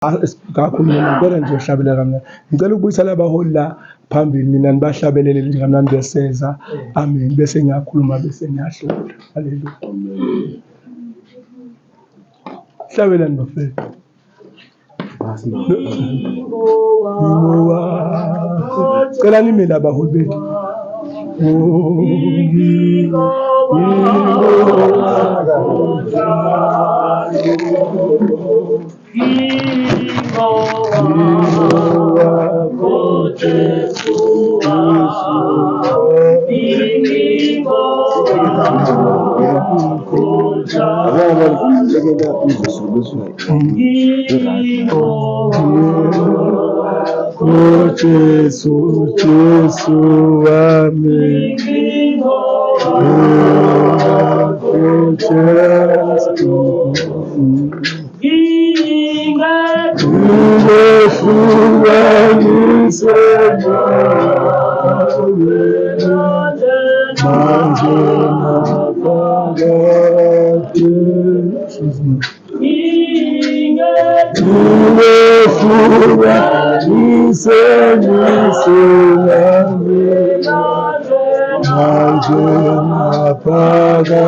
Kakhulu mina ngempela ngizohlabela kamnandi. Ngicela ukubuyisela abaholi la phambili nina nibahlabelele nje kamnandi beseza. Amen. Bese ngiyakhuluma bese ngiyahlula. Haleluya. Hlabelani bafethu. Cela nime la baholi bethu. Oh Jesu, Jesu wami. Oh Jesu. Ungehlukanise nawe manje naphakade. Ungehlukanise nawe manje naphakade.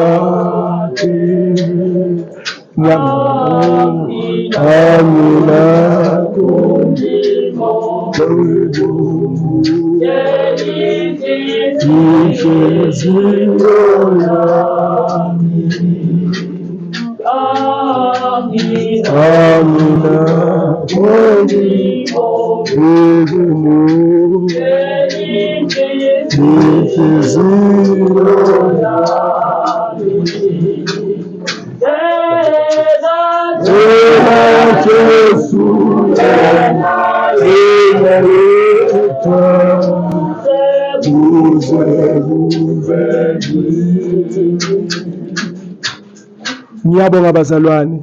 Ngiyabonga bazalwane.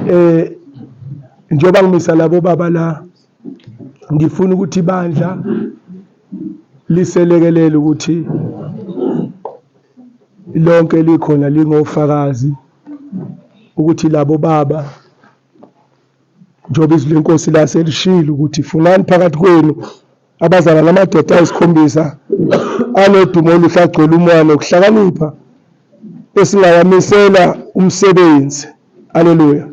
Eh njengoba ngimisa labo baba la ngifuna ukuthi ibandla liselekelele ukuthi lonke likhona lingofakazi ukuthi labo baba njengoba izwi lenkosi laselishilo ukuthi funani phakathi kwenu abazalwane amadoda ayisikhombisa anodumo oluhle agcwele umoya nokuhlakanipha esingawamisela umsebenzi. Haleluya.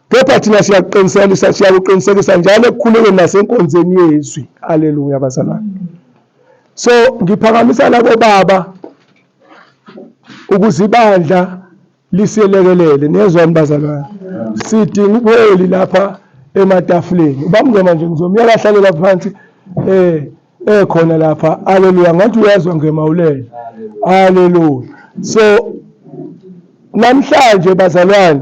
Kepha thina siyakuqinisekisa siyakuqinisekisa njalo ekukhulekeni nasenkonzweni yezwi. Haleluya bazalwane. So ngiphakamisa labo baba ukuze ibandla liselekelele. Niyezwani bazalwane? Sidinga ubuholi lapha ematafuleni. Ubamngema nje ngizomyeka ahlale lapha phansi eh ekhona lapha. Haleluya. Ngathi uyezwa ngema ulele. Haleluya. So namhlanje bazalwane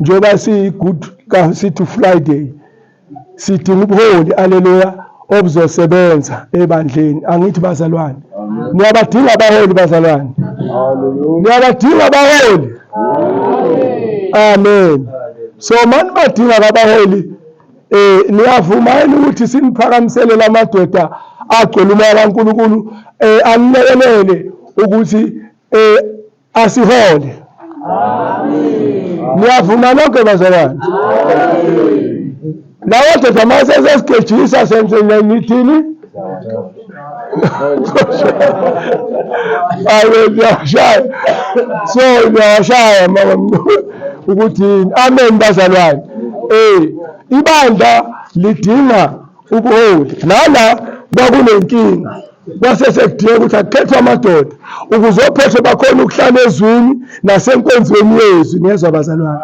njengoba siyi good sithi Friday sidinga ubuholi haleluya obuzosebenza ebandleni angithi bazalwane niyabadinga abaholi bazalwane niyabadinga abaholi amen so mani badinga abaholi eh niyavuma yini ukuthi siniphakamisele lamadoda agcwele umoya kaNkulunkulu eh anilekelele ukuthi eh asihole amen niyavuma nonke bazalwane lawo doda mase sesigejisa senze nithini ayi ngiyashaya so ngiyashaya mama ukuthi amen bazalwane eh ibandla lidinga ubuholi nala kwakunenkinga kwase sekudingeka ukuthi akukhethwe amadoda ukuze ophethwe bakhona ukuhlala ezwini nasenkonzweni yezwi niyezwa bazalwane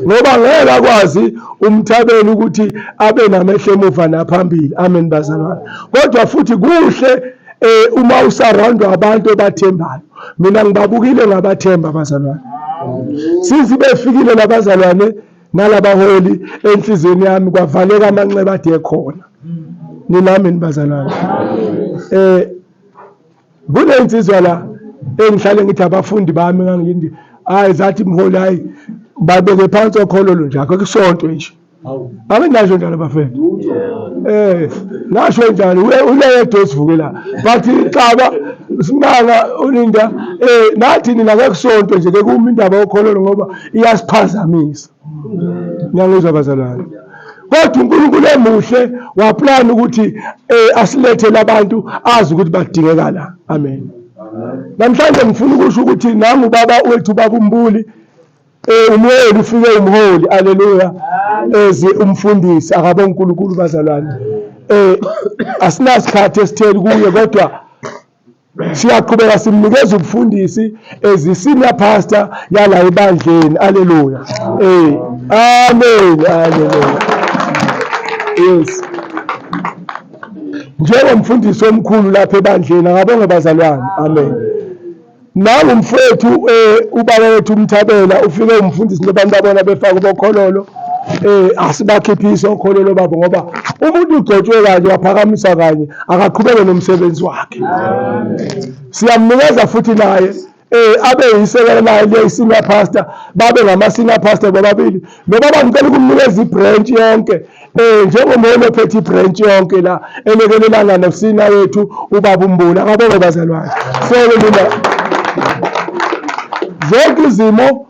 ngoba ngeke akwazi umthabeli ukuthi abe namehlo emuva naphambili amen bazalwane kodwa futhi kuhle eh uma usarandwa abantu obathembayo mina ngibabukile ngabathemba bazalwane since befikile labazalwane nalabaholi enhliziyweni yami kwavaleka amanxeba ade ekhona ninami nibazalwane eh kunensizwa la engihlale ngithi abafundi bami ngangilindi hayi zathi mholi hayi babeke phansi okhololo nje akho kusonto nje abenasho njalo bafethu. Nasho njalo uleyedwa osivukela but xaba simanga ulinda nathi nina ngeke kusonto nje ke kuma indaba yokhololo ngoba iyasiphazamisa. Ngiyangizwa bazalwane. Kodwa uNkulunkulu emuhle waplana ukuthi asilethele abantu azi ukuthi badingeka la. Amen. Namhlanje ngifuna ukusho ukuthi nangu baba wethu baba uMbuli umholi ufike umholi aleluya eze umfundisi akabe uNkulunkulu bazalwane asinasikhathi esitheli kuye kodwa siyaqhubeka simnikeza ubufundisi as i-senior pastor yala ebandleni aleluya amen aleluya yes njengomfundisi omkhulu lapha ebandleni akabonge bazalwane amen. Nangu mfowethu ubaba wethu uMthabela ufike umfundisi nabantu babona befaka ubokhololo asibakhiphise okhololo babo ngoba umuntu ugcotshwe kanye waphakamiswa kanye akaqhubeke nomsebenzi wakhe. Siyamnikeza futhi naye abe yisekela layo le senior pastor babe ngama senior pastor bobabili nobaba ngicela ukumnikeza ibranch yonke njengomholi ophethe ibranch yonke la elekelelana nosina wethu ubaba uMbula akabonge bazalwane. So mina zonke izimo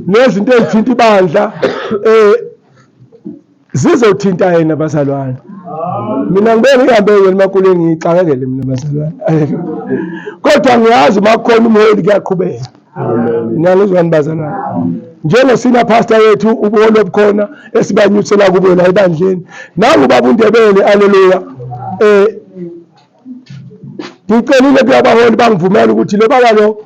nezinto ezithinta ibandla zizothinta yena bazalwane. Mina ngibe ngihambe yena emakuleni ngiyixakekele mina bazalwane, kodwa ngiyazi uma kukhona umholi kuyaqhubeka. Ngiyalizwani bazalwane, njengosina pastor wethu ubuholi obukhona esibanyusela kubo la ebandleni. Nangu baba uNdebele aleluya ngicelile kulabaholi bangivumela ukuthi lo baba lo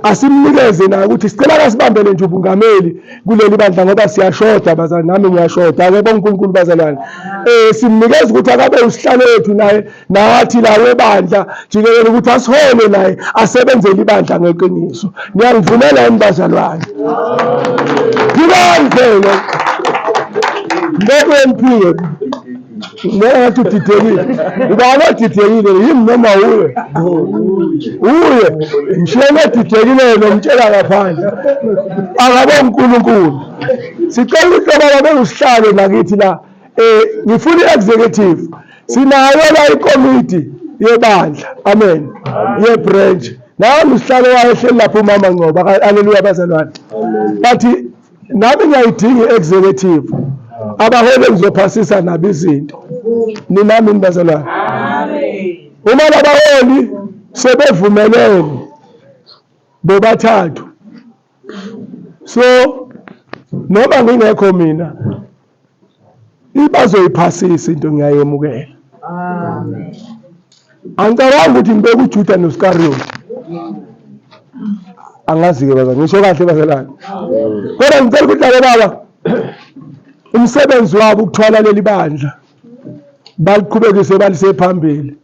asimnikeze naye ukuthi sicela kasibambele nje ubungameli kuleli bandla ngoba siyashoda bazalwane, nami ngiyashoda ake bonke uNkulunkulu bazalwane. Simnikeza ukuthi akabe usihlalo wethu naye nathi la webandla jikelele ukuthi asihole naye asebenzele ibandla ngeqiniso. Niyangivumela yini bazalwane? Phikani phela. Ngeke ngiphike. Ngeke ngathi udidekile. Ubani odidekile yimi noma uye? Uye. Ngishiyele odidekile nomtshela ngaphandle. Akabe uNkulunkulu. Sicela ukuthi lobaba bengusihlalo nakithi la. Ngifuna i-executive. Sinayo la ikomiti yebandla. Amen. Ye-branch. Nami usihlalo wayo ehleli lapho umama Ngcobo. Haleluya bazalwane. Bathi nami ngiyayidinga i-executive. Abaholi engizophasisa nabo izinto. Ninami bazalwane. Uma labaholi sebevumelene bobathathu. So noma ngingekho mina bazoyiphasisa into ngiyayemukela. Amen. Angicabangi ukuthi ngibeke uJuda noSkariyoti. Angazi-ke bazalwane, ngisho kahle bazalwane. Kodwa ngicela ukuthi labo baba umsebenzi wabo ukuthwala leli bandla baliqhubekise balise phambili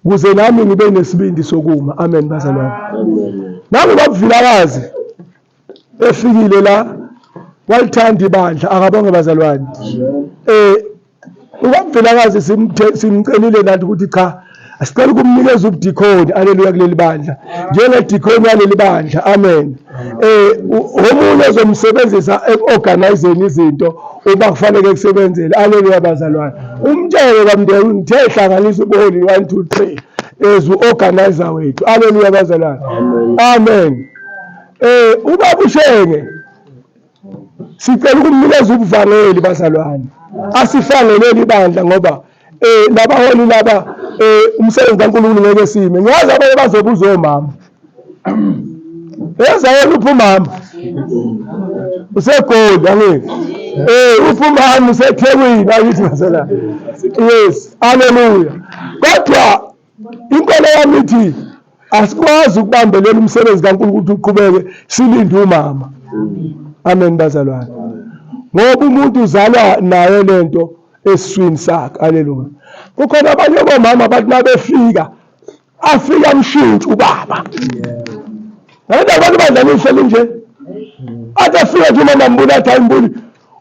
ukuze nami ngibe nesibindi sokuma. Amen bazalwane. Nangu babuvilakazi efikile la walithanda ibandla akabonge bazalwane. Ubabvilakazi simcelile nathi ukuthi cha asicela ukumnikeza ubudikhoni aleluya kuleli bandla njengedikhoni yaleli bandla amen. Omunye ozomsebenzisa eku-organizeni izinto uma kufanele kusebenzele aleluya bazalwane. Umtshele bamndeni ngithe hlanganisa ubuholi 1 2 3 as u-organizer wethu aleluya bazalwane amen. Ubaba uShenge sicela ukumnikeza ubuvangeli bazalwane, asifaneleli ibandla ngoba labaholi laba umsebenzi kaNkulunkulu ngeke sime. Ngiyazi abanye bazobuza omama, eza yena uphi umama useGoli angithi uphi umama useThekwini angithi bazalwane. Yes, haleluya. Kodwa inkolo yami ithi asikwazi ukubambelela umsebenzi kaNkulunkulu ukuthi uqhubeke silinde umama. Amen bazalwane. Ngoba umuntu uzalwa nayo lento esiswini sakhe. Haleluya. Kukhona abanye omama bathi mabefika afika amshintshe ubaba. Ngeke abantu badlala ihleli nje. Athi afika nje umama mbuli athi hayi mbuli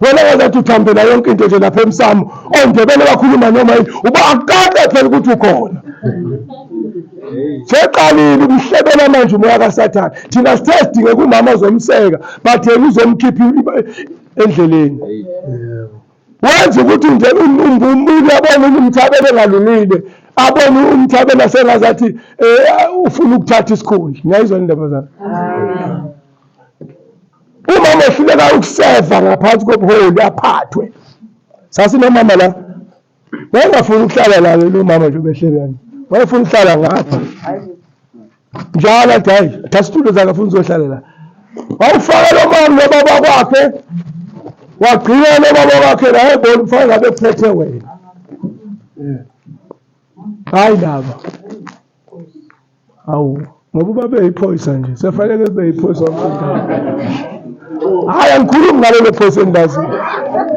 wena ngazathi uthambela yonke into nje lapha emsamo ondebele bakhuluma noma yini uba akukade phela ukuthi ukhona. Seqalile ukuhlebela manje umoya kaSathane. Thina sithe sidinge kumama ozomseka but yena uzomkhipha endleleni. Wenza ukuthi nje umuntu abone umthabela engalungile, abone umthabela sengazathi ufuna ukuthatha isikhundla. Ngiyayizwa indaba zami. Umama ohluleka ukuseva ngaphansi kobuholi aphathwe. Sasinomama la wayengafuni ukuhlala la lo mama nje ubehleli kanje, wayefuna ukuhlala ngapha njalo, athi hayi thatha isitulo zakhe afuna uzohlala la. Wawufaka lo mama nobaba kwakhe, wagcina nobaba kwakhe la ebona kufanele ngabe kuphethe wena, hayi laba. Hawu, ngoba uba beyiphoyisa nje, sefanele kube yiphoyisa Hhayi, angikhulumi ngalelo phoyisa engilaziyo.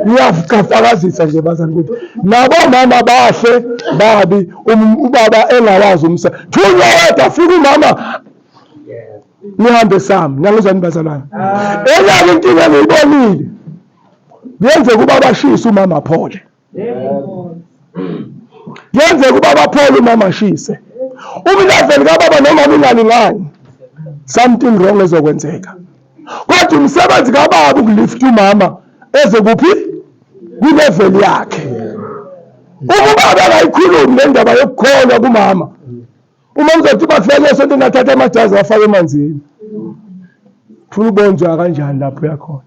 Ngiyafakazisa nje bazali ukuthi nabomama bahle babi ubaba engawazi umsa. Thunywa wedwa fika umama nihambe sami. Niyangizwa yini bazalwane? Enye inkinga engiyibonile kuyenzeka ubaba ashise umama aphole. Kuyenzeka ubaba aphole umama ashise. Uma ileveli kababa nomama ingalingani, something wrong ezokwenzeka. Kodwa umsebenzi kababa ukulifta umama eze kuphi? Kwileveli yakhe. Uma ubaba engayikhulumi le ndaba yokukholwa kumama, uma kuzothi bafike esontweni athathe amajazi afake emanzini, funa ubonjwa kanjani lapho uyakhona.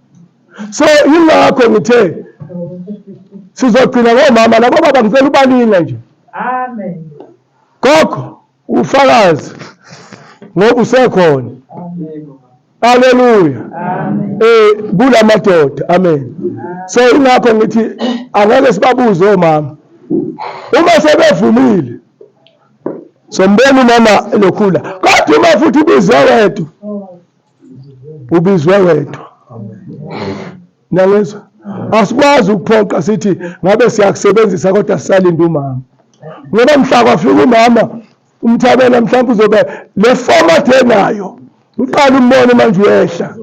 So yingakho ngithe sizogcina ngomama labo baba, ngicela ubalinga nje. Amen. Gogo ufakazi ngoba usekhona. Haleluya. Kulamadoda. Amen. So ingakho ngithi angeke sibabuze omama. Uma sebevumile sombona umama elokhula. Kodwa uma futhi ubizwe wedwa, ubizwe wedwa. Niyangizwa? Asikwazi ukuphoqa sithi ngabe siyakusebenzisa kodwa sisalinde umama. Ngoba mhla kwafika umama umthabela mhlawumbe uzobe le format enayo uqala umbone manje uyehla.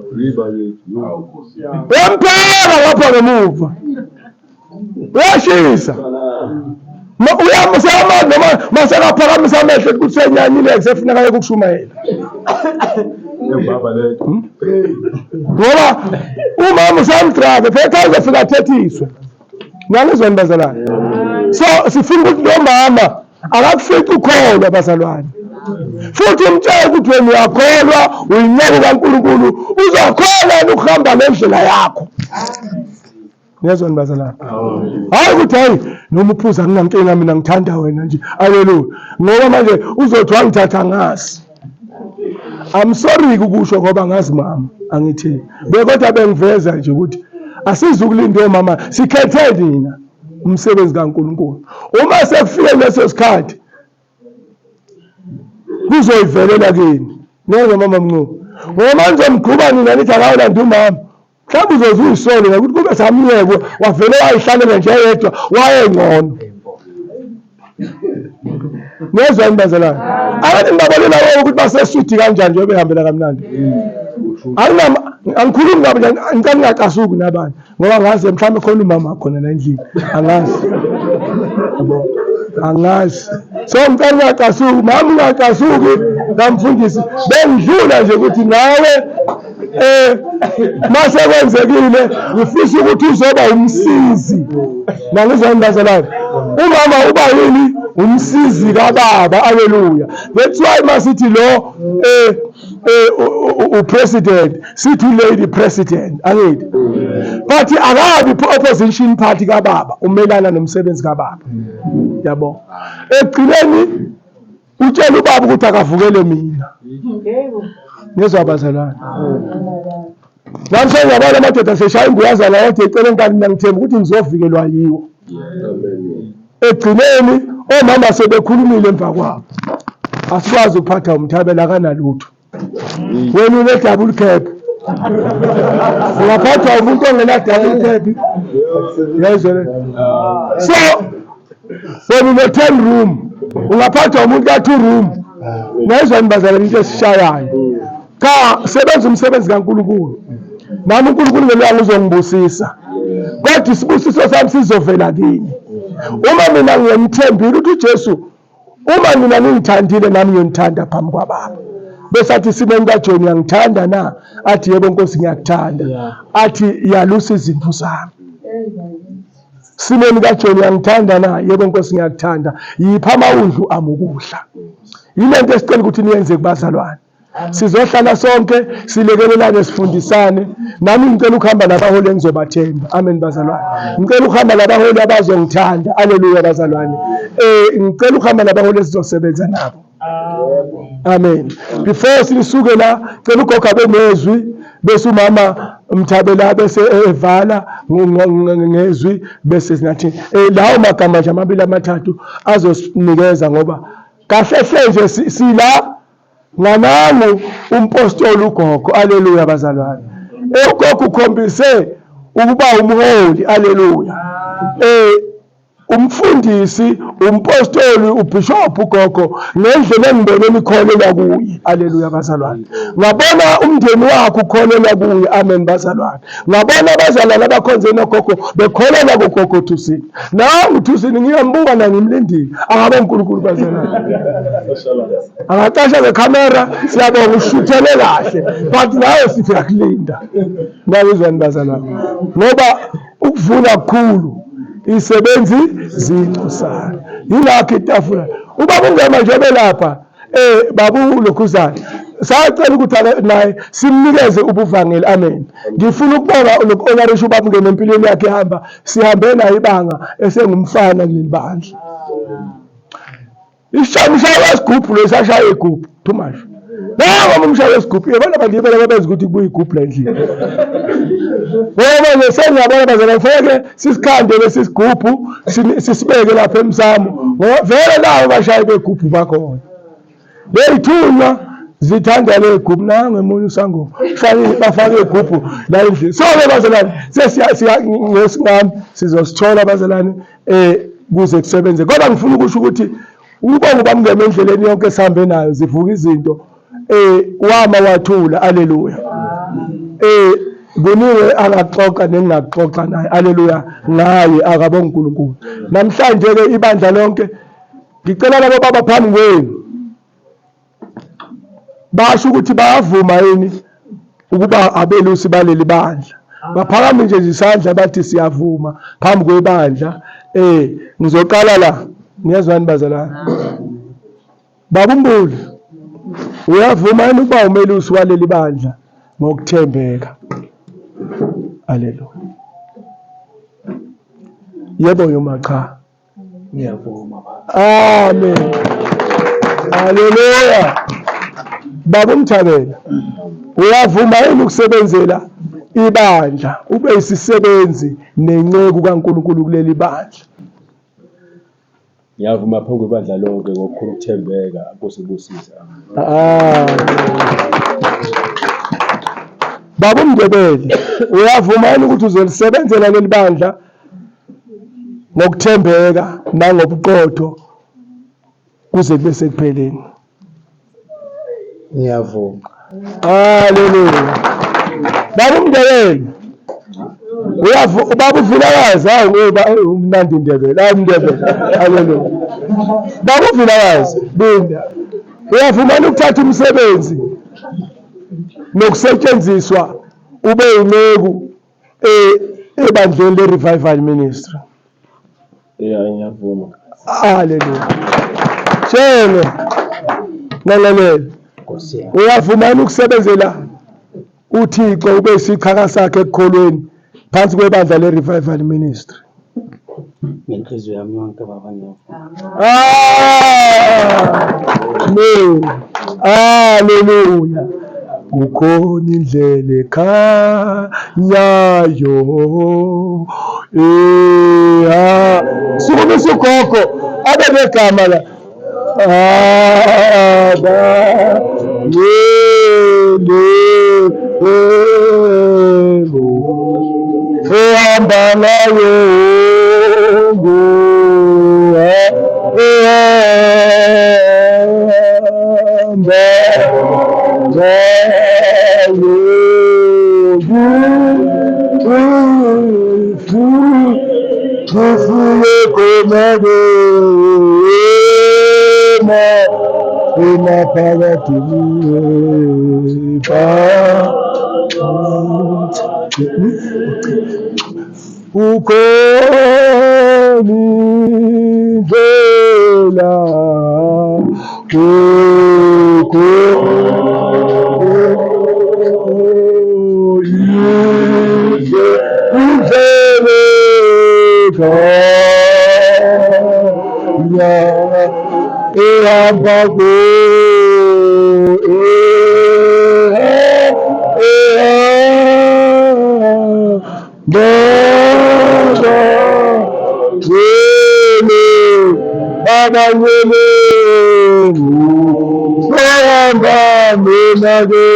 Uyampheka lapha ngemuva. Uyashisa. Uyamazi noma masekaphakamisa amehlo ukuthi senyanyile kusefuneka yeke ukushumayela. Ngoba umama usamdrave phela uzofika athethiswe. Niyangizwa yini bazalwane? So sifuna ukuthi lo mama akakufici ukholwa bazalwane. Futhi umtshele ukuthi wena uyakholwa, uyinceku kaNkulunkulu, uzokhona ukuhamba ngendlela yakho. Niyezwa yini bazalwane? Hayi ukuthi hayi noma uphuza nginankinga mina ngithanda wena nje. Haleluya. Ngoba manje uzothi wangithatha ngazi. I'm sorry ukusho ngoba ngazi mama angithi. Bekodwa bengiveza nje ukuthi asizukulinda omama sikhethe nina umsebenzi kaNkulunkulu. Uma sekufike leso sikhathi kuzoyivelela kini. Niyezwa mama Mncube? Ngoba manje mgquba nina nithi akayolanda umama. Mhlawumbe uzoze uyisole ngokuthi kube samyekwe wavele wayihlalela nje yedwa wayengcono. Niyezwa yini bazalwane? Abantu ngibabolela ukuthi baseswidi kanjani njengoba behambela kamnandi. Angikhulumi ngabo nje, ngicela ningacasuki nabanye ngoba ngazi mhlawumbe khona umama khona la endlini angazi. Yabo. Angazi. So ngicela ungacasuki, mama ungacasuki kamfundisi. Bengidlula nje ukuthi nawe mase kwenzekile ngifisa ukuthi uzoba umsizi. Nangizwa yini bazalwane? Umama uba yini? Umsizi kababa. Haleluya. That's why masithi lo upresident sithi lady president angithi, but akabi opposition party kababa, umelana nomsebenzi kababa. Yabo, ekugcineni utshela ubaba ukuthi akavukele mina. Ngezwa bazalwane, namhlanje ngiyabona amadoda seshaya imbuyazana yodwa eceleni, kanti mina ngithemba ukuthi ngizovikelwa yiwo. Ekugcineni omama sebekhulumile emva kwabo, asikwazi ukuphatha umthabela akanalutho. Wena une-double cap, ungaphathwa umuntu ongena-double cap? Yayizwa le. So wena une-10 room, ungaphathwa umuntu ka-2 room? Nayizwa yini bazalwane into esishayayo? Cha, sebenza umsebenzi kaNkulunkulu, nami uNkulunkulu ngelanga uzongibusisa, kodwa isibusiso sami sizovela kini uma mina ngiyemthembile ukuthi uJesu, uma mina ningithandile nami ngiyonithanda phambi kwababa. Bese athi Simoni kaJohn, uyangithanda na? Athi yebo Nkosi, ngiyakuthanda. Athi yalusa izimvu zami. Simoni kaJoni uyangithanda na? Yebo Nkosi ngiyakuthanda. Yipha amawundlu ami ukudla. Yile nto esicela ukuthi niyenze kubazalwane. Sizohlala sonke silekelelane sifundisane. Nami ngicela ukuhamba nabaholi engizobathemba. Amen bazalwane. Ngicela ukuhamba nabaholi abazongithanda. Haleluya bazalwane. Ngicela ukuhamba nabaholi esizosebenza nabo. Amen. Before sisuke la, cela ugogo abe nezwi bese umama Mthabela bese evala ngezwi bese sinathi lawo magama nje amabili amathathu azosinikeza ngoba kahle hle nje sila nganangu umpostoli ugogo. Aleluya bazalwane. Ugogo ukhombise ukuba umholi. Aleluya. Umfundisi, umpostoli, ubishop ugogo ngendlela engibone nikholelwa kuye. Haleluya bazalwane. Ngabona umndeni wakho ukholelwa kuye. Amen bazalwane. Ngabona abazalwane abakhonze nogogo bekholelwa kugogo Thusini. Nangu Thusini ngiyambuka na ngimlindile. Angabe uNkulunkulu bazalwane. Angacasha ngekhamera siyabonga ushuthele kahle but nawe sithi akulinda. Niyangizwani bazalwane? Ngoba ukuvuna kukhulu isebenzi zincosana. Yingakho itafula ubaba ungema nje belapha babu lokhuzana sacela ukuthi naye simnikeze ubuvangeli. Amen. Ngifuna ukubonga noku-honorisha ubaba ungena empilweni yakhe ehamba sihambe naye ibanga esengumfana kuleli bandla. Ishamshaya wesigubhu lo sashaya igubhu too much. Nawo umshaya wesigubhu yabona abantu yibona ababenza ukuthi kubuye igubhu la endlini. Ngoba nje sengiyabona bazalwane kufanele sisikhande lesi sigubhu sisibeke lapha emsamo ngoba vele nawo bashaye begubhu bakhona. Leyithunywa zithanda le gubhu nangu emunye usangoma fake bafake igubhu la endlini. So ke bazalwane sesiya ngesingami sizosithola bazalwane kuze kusebenze. Kodwa ngifuna ukusho ukuthi ukubonga ubamngema endleleni yonke esihambe nayo zivuka izinto wama wathula. Haleluya. Kuningi angaxoxa nengingaxoxa naye. Haleluya. Ngaye akabonga uNkulunkulu. Namhlanje ke ibandla lonke ngicela labo baba phambi kwenu basho ukuthi bayavuma yini ukuba abelusi baleli bandla. Baphakame nje isandla bathi siyavuma phambi kwebandla. Ngizoqala la. Niyezwani bazalwane? Baba uMbuli, uyavuma yini ukuba umelusi waleli bandla ngokuthembeka? Haleluya. Yebo noma cha? Ngiyavuma baba. Amen. Haleluya. Baba uMthabela, uyavuma yini ukusebenzela ibandla ube isisebenzi nenceku kaNkulunkulu kuleli bandla? Ngiyavuma phambi kwebandla lonke ngokukhulu ukuthembeka. Nkosi ibusise. Amen. Baba uMndebele, uyavuma yini ukuthi uzolisebenzela leli bandla ngokuthembeka nangobuqotho kuze kube sekupheleni? Ngiyavuma. Haleluya. Baba uMndebele, ubaba uVilakazi, hawu umnandi uNdebele, hawu uNdebele. Haleluya. Baba uVilakazi, binda. Uyavuma ukuthatha umsebenzi nokusetshenziswa ube yinceku ebandleni le-Revival Ministry? Yeah, ngiyavuma. Haleluya. Shenge. Nalalela. Uyavuma yini ukusebenzela uThixo ube isichaka sakhe ekukholweni phansi kwebandla le-Revival Ministry? Ngenhliziyo yami yonke baba ngiyavuma. Amen. Haleluya. Kukhona indlela ekhanyayo. Sukumisa ugogo abe negama la. Aba yele ehamba ngayo ehamba ngayo Tufike khona ema emaphakathi ukhona. Indlela gogo indlela ekhanya ehamba Baba Ngcwele, Baba Ngcwele, Sohamba mina ke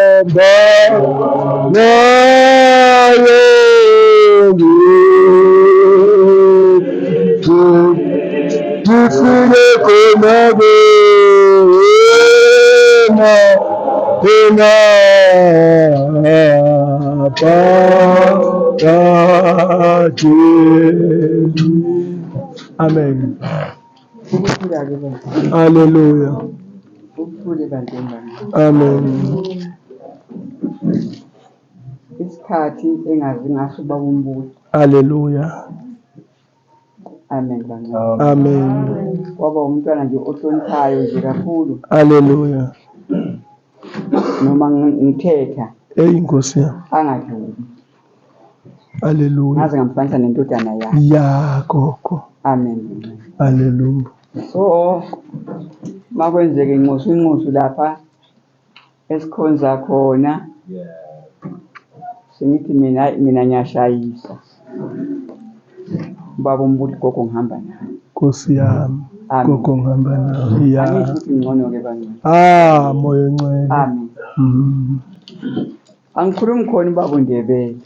ngihamba naye Ngifike khona kuwena khona phakade. Amen. Ukuthula-ke baba. Hallelujah. Ukuthule bandleni bami. Amen. Isikhathi engazi ngaso ubaba uMbuso. Hallelujah. Amen bangcwele. Amen. Waba umntwana nje ohloniphayo nje kakhulu. Hallelujah. Noma ngithetha. Ey Nkosi yami. Angadluli. Hallelujah. Ngaze ngamfanisa nendodana yakhe. Ya gogo. Amen. Hallelujah. So makwenzeke inxusu inxusu lapha esikhonza khona sengithi mina hayi mina ngiyashayisa ubaba umbuthi gogo ngihamba naye Nkosi yami Amen. gogo ngihamba nawe ya angisho ukuthi ngcono-ke bangcwele ah moya ongcwele amen Angikhulumi khona ubaba uNdebele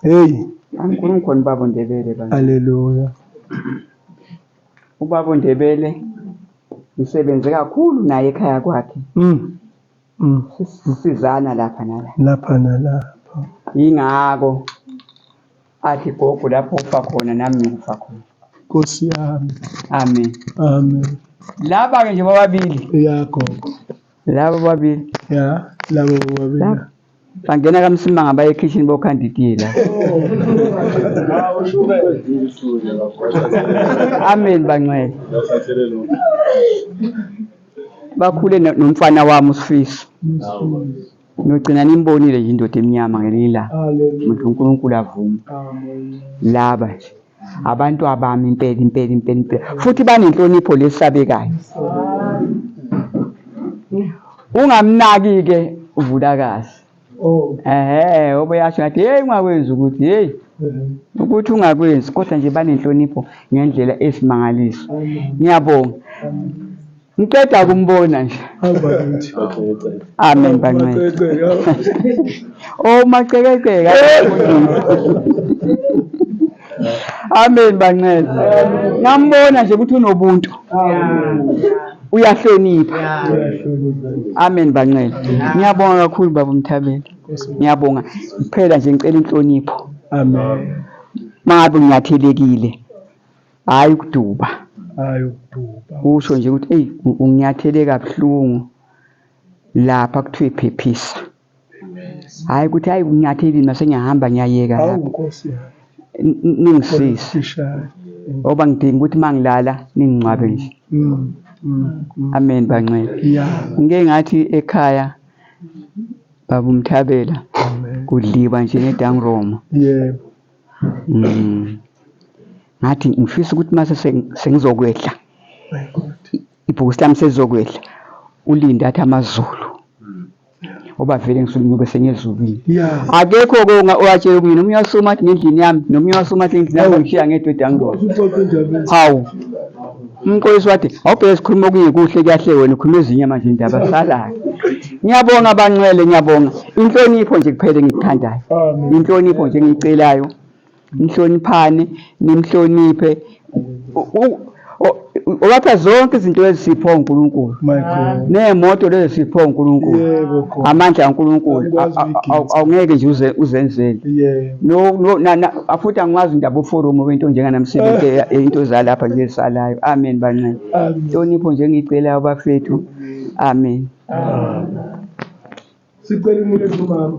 Hey angikhulumi khona ubaba uNdebele bangcwele haleluya Ubaba uNdebele ngisebenze kakhulu naye ekhaya kwakhe. Mm. Mm. Sisizana lapha nala. Lapha nalapha. Yingakho athi gogo lapho ufa khona nami ngikufa khona. Nkosi yami. Amen. Amen. Laba ke nje bobabili. Ya gogo. Laba bobabili. Ya, laba bobabili. Bangena kaMsimanga baye ekhishini bokhanda itiye la. Amen bangcwele. Bakhule nomfana wami uSifiso. Nogcina nimbonile nje indoda emnyama ngelinye ilanga. Umuntu uNkulunkulu avuma. Laba nje abantu abami impela impela impela impela futhi banenhlonipho lesabekayo. Ungamnaki-ke uVulakazi. Oh. Ehhe, obeyasho ngathi hey ungakwenzi ukuthi hey ukuthi ungakwenzi kodwa nje banenhlonipho ngendlela esimangaliso. Ngiyabonga. Ngiqeda kumbona nje. Awu bakithi. Amen bancane. Oh macekeceke. Amen bancane. Ngambona nje ukuthi unobuntu. Uyahlonipha. Amen bancane. Ngiyabonga kakhulu baba Mthabela. Ngiyabonga. Kuphela nje ngicela inhlonipho. Amen. Mangabe nginyathelekile. Hayi ukuduba. Hayi ukuduba. Usho nje ukuthi eyi unginyathele kabuhlungu lapha kuthiwe phephisa. Hayi ukuthi hayi unginyathelile mase ngiyahamba ngiyayeka Hawu lapha. Nkosi yami. Ningisize. Sishaye. Ngoba ngidinga ukuthi mangilala ningingcwabe nje. Amen bangcwele. Ya. Ngike ngathi ekhaya baba uMthabela Amen. kudliwa nje nedangroma. Yebo. Ngathi ngifisa ukuthi mase sengizokwehla My God. ibhokisi lami selizokwehla ulinde athi amaZulu ngoba vele ngisuke ngiyobe sengezulwini. Yeah. Akekho-ke owatshela omunye nomunye wasukuma athi ngendlini yami nomunye wasukuma athi ngendlini yami ngishiya ngedwa edangoma. Uxoxa indaba Hawu. Umxolisi wathi awubheke sikhuluma okunye kuhle kuyahle wena ukhuluma ezinye manje indaba salayo. Ngiyabonga bangcwele ngiyabonga. Inhlonipho nje kuphela engikuthandayo. Amen. Inhlonipho nje engiyicelayo. Nihloniphane, nimhloniphe. Obatha zonke izinto ezisipho uNkulunkulu. My God. Nemoto lezo sipho uNkulunkulu. Yebo gogo. Amandla kaNkulunkulu Angikwazi ukuyiginsa. awungeke nje uzenzele. Yebo. No no na, na futhi angiwazi indaba uforum wento njenganamsebenzi into zalapha nje esalayo. Amen bancane. Amen. Inhlonipho nje engiyicelayo bafethu. Amen. Sicela unikeze umama.